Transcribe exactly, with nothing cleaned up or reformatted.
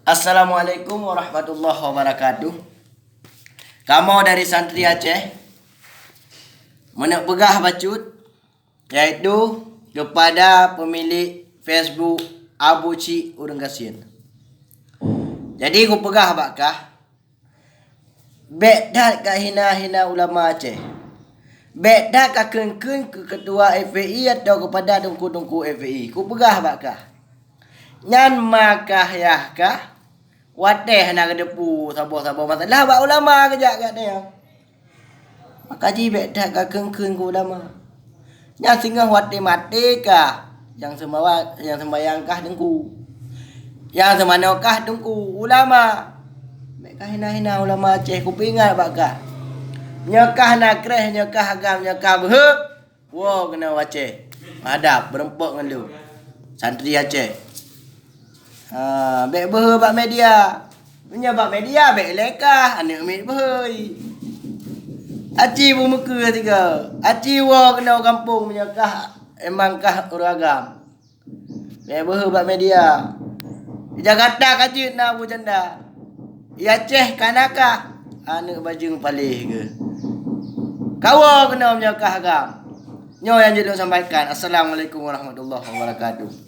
Assalamualaikum warahmatullahi wabarakatuh. Kamoe dari Santri Aceh meuneuk peugah bacut, yaitu kepada pemilik Facebook Abu Cik Ureuëng Gasien. Jadi kupeugah bak kah, bék that ka hina-hina ulama Aceh. Bék that ka kheun-kheun keu ketua F P I atau kepada teungku-teungku F P I. Kupeugah bak kah, nyan ma kah yah kah, watée hana geuteupeue saboh-saboh masalah bak ulama geujak gata nyan. Maka jih bék that ka kheun-kheun keu ulama. Nyang singoh watée maté kah, nyang seumawa-, nyang seumbayang kah teungku, nyang seumanoe kah teungku, ulama. Bék ka hina-hina ulama Aceh, kupeuingat bak kah. Nyoe kah na kreh, nyoe kah agam, nyoe kah beuhe, woe keunoe Aceh. Hadab, beureumpok ngon lôn. Santri Aceh. Ha, bék beuhe bak media. Meunyoe bak media, bék lé kah, aneuëk miet beuhe. Aci beumeukeue sigoe. Aci woe keunoe gampông meunyoe kah, emang kah ureuëng agam. Bék beuhe bak media. Di Jakarta ka jeuet na Abu Janda. Di Aceh ka na kah, aneuëk bajeueng paléh geuh. Ka woe keunoe meunyoe kah agam. Nyoe nyang jeuet lôn sampaikan. Assalamualaikum warahmatullahi wabarakatuh.